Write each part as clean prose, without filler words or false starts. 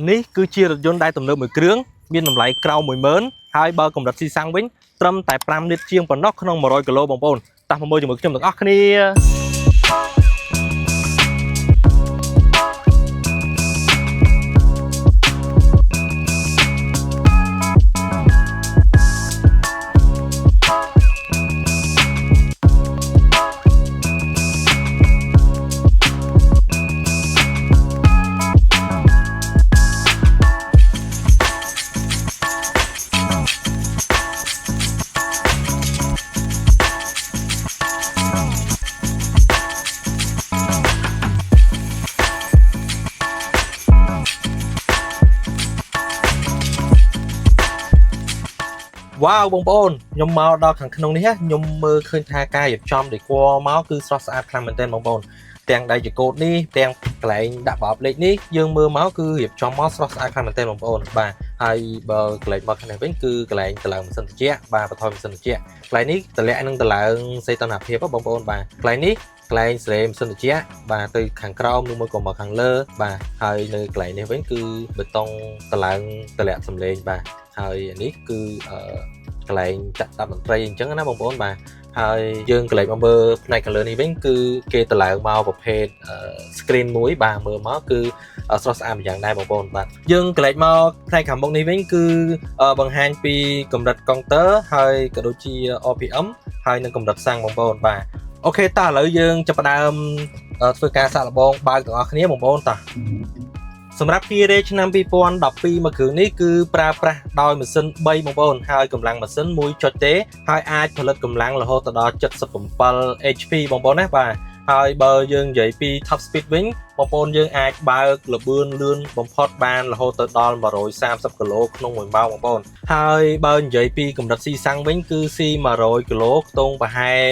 នេះគឺជារថយន្តដែលទំនើបមួយគ្រឿងមានតម្លៃក្រោម10000ហើយបើកម្រិតស៊ីសាំងវិញត្រឹមតែ5លីត្រជាងប៉ុណ្ណោះក្នុង100គីឡូបងប្អូនតោះមកមើលជាមួយខ្ញុំទាំងអស់គ្នាវ៉ាវបងប្អូនខ្ញុំមកដល់ខាងក្នុងនេះខ្ញុំមើលឃើញថាការរៀបចំ decor មកគឺស្រស់ស្អាតខ្លាំងមែនទែនបងប្អូនទាំងដៃចកូតនេះទាំងកន្លែងដាក់ប្រអប់លេខនេះយើងមើលមកគឺរៀបចំមកស្រស់ស្អាតខ្លាំងមែនទែនបងប្អូនបាទហើយបើកន្លែងមកខាងនេះវិញគឺកន្លែងតម្លើងម៉ាស៊ីនត្រជាក់បាទបន្ថយម៉ាស៊ីនត្រជាក់កន្លែងនេះតម្លាក់នឹងតម្លើងសីតុណ្ហភាពបងប្អូនបាទកន្លែងនេះកន្លែងសេរីម៉ាស៊ីនត្រជាក់បាទទៅខាងក្រោមឬមួយក៏មកខាងលើបាទហើយនៅកន្លែងនេះវិញគឺបេតុងតម្លើងតម្លាក់សំឡេងបាទហើយអានេះគឺអឺកន្លែងចាក់ស្ដាប់តន្ត្រីអញ្ចឹងណាបងប្អូនបាទហើយយើងកន្លែងមកមើលផ្នែកខាងលើនេះវិញគឺគេតម្លើងមកប្រភេទ screen មួយបាទមើលមកគឺស្រស់ស្អាតម្យ៉ាងដែរបងប្អូនបាទយើងកន្លែងមកផ្នែកខាងមុខនេះវិញគឺបង្ហាញពីកម្រិតកុងទ័រហើយក៏ដូចជា RPM ហើយនិងកម្រិតសាំងបងប្អូនបាទ OK តោះឥឡូវយើងចាប់ផ្ដើមធ្វើការសាកល្បងបើកទាំងអស់គ្នាបងប្អូនតោះសម្រាប់ Kia Ray ឆ្នាំ2012មួយគ្រឿងនេះគឺប្រើប្រាស់ដោយម៉ាស៊ីន3បងប្អូនហើយកម្លាំងម៉ាស៊ីន1ចុចទេហើយអាចផលិតកម្លាំងរហូតដល់77 HP បងប្អូនណាបាទហើយបើយើងនិយាយពី top speed វិញបងប្អូនយើងអាចបើកល្បឿនលឿនបំផុតបានរហូតទៅដល់130គីឡូក្នុង1ម៉ោងបងប្អូនហើយបើនិយាយពីកម្រិតស៊ីសាំងវិញគឺស៊ី100គីឡូខ្ទង់ប្រហែល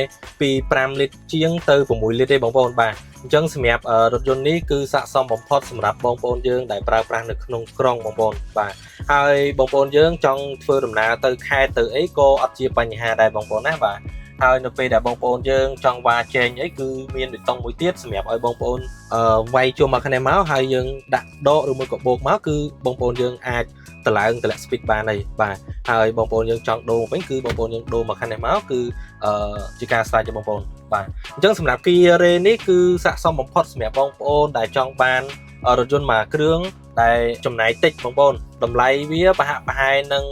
ពី5លីត្រជាងទៅ6លីត្រទេបងប្អូនបាទអញ្ចឹងសម្រាប់រថយន្តនេះគឺស័ក្តិសមបំផុតសម្រាប់បងប្អូនយើងដែលប្រើប្រាស់នៅក្នុងក្រុងបងប្អូនបាទហើយបងប្អូនយើងចង់ធ្វើដំណើរទៅខេត្តទៅអីក៏អត់ជាបញ្ហាដែរបងប្អូនណាបាទហើយនៅពេលដែលបងប្អូនយើងចង់វ៉ាជែងអីគឺមានប៊ូតុងមួយទៀតសម្រាប់ឲ្យបងប្អូនអឺវាយជួមកខាងនេះមកហើយយើងដាក់ដកឬមួយក៏បូកមកគឺបងប្អូនយើងអាចតម្លើងតម្លាក់ speed បានហើយបាទហើយបងប្អូនយើងចង់ដូរវិញគឺបងប្អូនយើងដូរមកខាងនេះមកគឺអឺជាការស្រេចទេបងប្អូនបាទអញ្ចឹងសម្រាប់ Kia Ray នេះគឺស័ក្តិសមបំផុតសម្រាប់បងប្អូនដែលចង់បានរថយន្តមួយគ្រឿងដែលចំណាយតិចបងប្អូនតម្លៃវាប្រហាក់ប្រហែលនឹង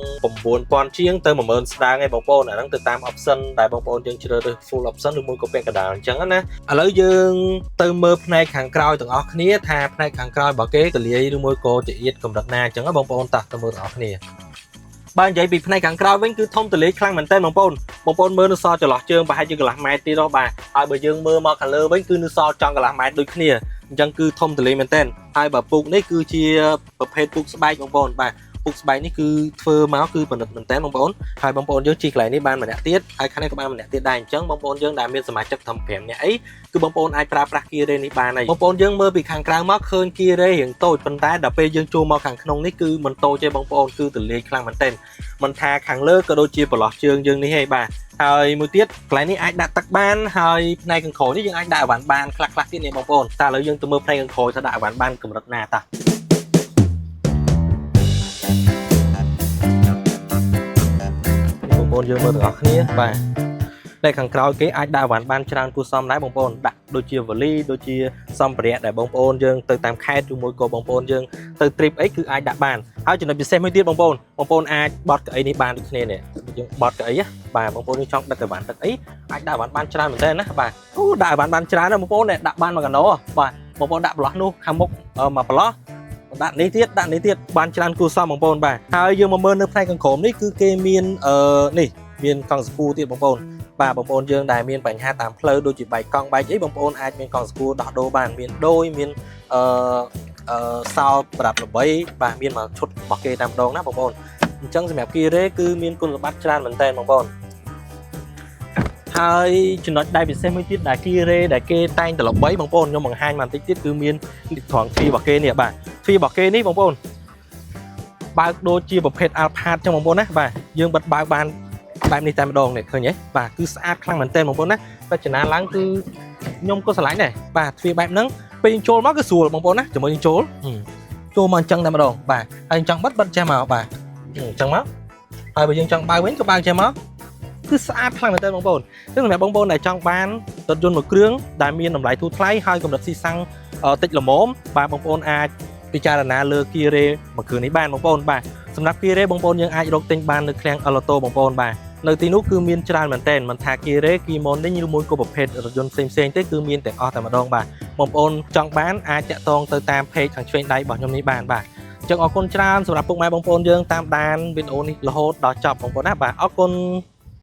9000ជាងទៅ10000ស្ដើងឯងបងប្អូនអាហ្នឹងទៅតាម option ដែលបងប្អូនយើងជ្រើសរើស full option ឬមួយក៏ពាក់កណ្ដាលអញ្ចឹងណាឥឡូវយើងទៅមើលផ្នែកខាងក្រោយទាំងអស់គ្នាថាផ្នែកខាងក្រោយរបស់គេទលាយឬមួយក៏ចៀតកម្រិតណាអញ្ចឹងណាបងប្អូនតោះទៅមើលទាំងអស់គ្នាបើនិយាយពីផ្នែកខាងក្រោយវិញគឺធំទលាយខ្លាំងមែនទែនបងប្អូនបងប្អូនមើលនៅសល់ចន្លោះជើងប្រហែលជាកន្លះម៉ែត្រទៀតហ៎បាទហើយបើយើងមើលមកខាងលើវិញគឺនៅសល់ចង់កន្លះម៉ែត្រដូចគ្នាអញ្ចឹងគឺធំទលាយមែនទែនហើយបើពូកនេះគឺជាប្រភេទពូកស្បែកបងប្អូនបាទពូកស្បែកនេះគឺធ្វើមកគឺប្រណិតមែនទែនបងប្អូនហើយបងប្អូនយើងជិះកន្លែងនេះបានម្នាក់ទៀតហើយខាងនេះក៏បានម្នាក់ទៀតដែរអញ្ចឹងបងប្អូនយើងដែលមានសមាជិកត្រឹម5នាក់អីគឺបងប្អូនអាចប្រើប្រាស់ Kia Ray នេះបានហើយបងប្អូនយើងមើលពីខាងក្រៅមកឃើញ Kia Ray រៀងតូចប៉ុន្តែដល់ពេលយើងចូលមកខាងក្នុងនេះគឺមិនតូចទេបងប្អូនគឺទលាយខ្លាំងមែនទែនមិនថាខាងលើក៏ដូចជាប្រឡោះជើងយើងនេះឯងបាទហើយមួយទៀតកន្លែងនេះអាចដាក់ទឹកបានហើយផ្នែកខាងក្រោយនេះយើងអាចដាក់អីវ៉ាន់បានខ្លះខ្លះទៀតនេះបងប្អូនតែឥឡូវយើងទៅមើលផ្នែកខាងក្រោយថាដាក់អីវ៉ាន់បានកម្រិតណាតាបងប្អូនយើងមើលទាំងអស់គ្នាបាទតែខាងក្រោយគេអាចដាក់អីវ៉ាន់បានច្រើនគួរសមដែរបងប្អូនដាក់ដូចជាវ៉ាលីដូចជាសម្ភារៈដែលបងប្អូនយើងទៅតាមខេត្តឬមួយក៏បងប្អូនយើងទៅ trip អីគឺអាចដាក់បានហើយចំណុចពិសេសមួយទៀតបងប្អូនបងប្អូនអាចបត់កៅអីនេះបានដូចគ្នានេះយើងបត់កៅអីណាបាទបងប្អូនយើងចង់ដឹកអីវ៉ាន់ដឹកអីអាចដាក់អីវ៉ាន់បានច្រើនមែនទែនណាបាទអូដាក់អីវ៉ាន់បានច្រើនណាស់បងប្អូននេះដាក់បានមួយកណោបាទបងប្អូនដាក់ប្រឡោះនោះខាងមុខមកប្រឡោះដាក់នេះទៀតដាក់នេះទៀតបានច្រើនគួរសមបងប្អូនបាទហើយយើងមកមើលនៅផ្នែកខាងក្រោមនេះគឺគេមានអឺនេះមានកង់សកួរទៀតបងប្អូនបាទបងប្អូនយើងដែលមានបញ្ហាតាមផ្លូវដូចជាបែកកង់បែកអីបងប្អូនអាចមានកង់សកួរដោះដូរបានមានដូចមានអឺអឺសោប្រាប់ល្បីបាទមានមួយឈុតរបស់គេតាមដងណាបងប្អូនអញ្ចឹងសម្រាប់ Kia Ray គឺមានគុណសម្បត្តិច្រើនមែនតើបងប្អូនហើយចំណុចដែលពិសេសមួយទៀតដែល Kia Ray ដែលគេតែងតែល្បីបងប្អូនខ្ញុំបង្ហាញមកបន្តិចទៀតគឺមានត្រង់ទ្វាររបស់គេនេះបាទទ្វាររបស់គេនេះបងប្អូនបើកដូចជាប្រភេទ Alphard ចឹងបងប្អូនណាបាទយើងបិទបើកបានបែបនេះតែម្ដងនេះឃើញទេបាទគឺស្អាតខ្លាំងមែនទែនបងប្អូនណាបច្ចនាឡើងគឺខ្ញុំក៏ស្រឡាញ់ដែរបាទទ្វារបែបហ្នឹងពេលយើងចូលមកគឺស្រួលបងប្អូនណាជាមួយយើងចូល ចូលមកអញ្ចឹងតែម្ដងបាទហើយចង់បិទបិទចេះមកបាទអញ្ចឹងមកហើយបើយើងចង់បើកវិញក៏បើកចេះមកគឺស្អាតខ្លាំងមែនទែនបងប្អូនអញ្ចឹងសម្រាប់បងប្អូនដែលចង់បានរថយន្តមួយគ្រឿងដែលមានតម្លៃធូរថ្លៃហើយកម្រិតស៊ីសាំងតិចល្មមបាទបងប្អូនអាចពិចារណាលើ Kia Ray មួយគ្រឿងនេះបានបងប្អូនបាទសម្រាប់ Kia Ray បងប្អូនយើងអាចរកទិញបាននៅឃ្លាំង Auto បងប្អូនបាទនៅទីនោះគឺមានច្រើនមែនទែនមិនថា Kia Ray Kia Morning ឬមួយក៏ប្រភេទរថយន្តផ្សេងៗទេគឺមានទាំងអស់តែម្ដងបាទបងប្អូនចង់បានអាចតាក់ទងទៅតាម page ខាងឆ្វេងដៃរបស់ខ្ញុំនេះបានបាទអញ្ចឹងអរគុណច្រើនសម្រាប់ពុកម៉ែបងប្អូនយើងតាមដានវីដេអូនេះរហូតដល់ចប់បងប្អូនណាបាទអរគុណ។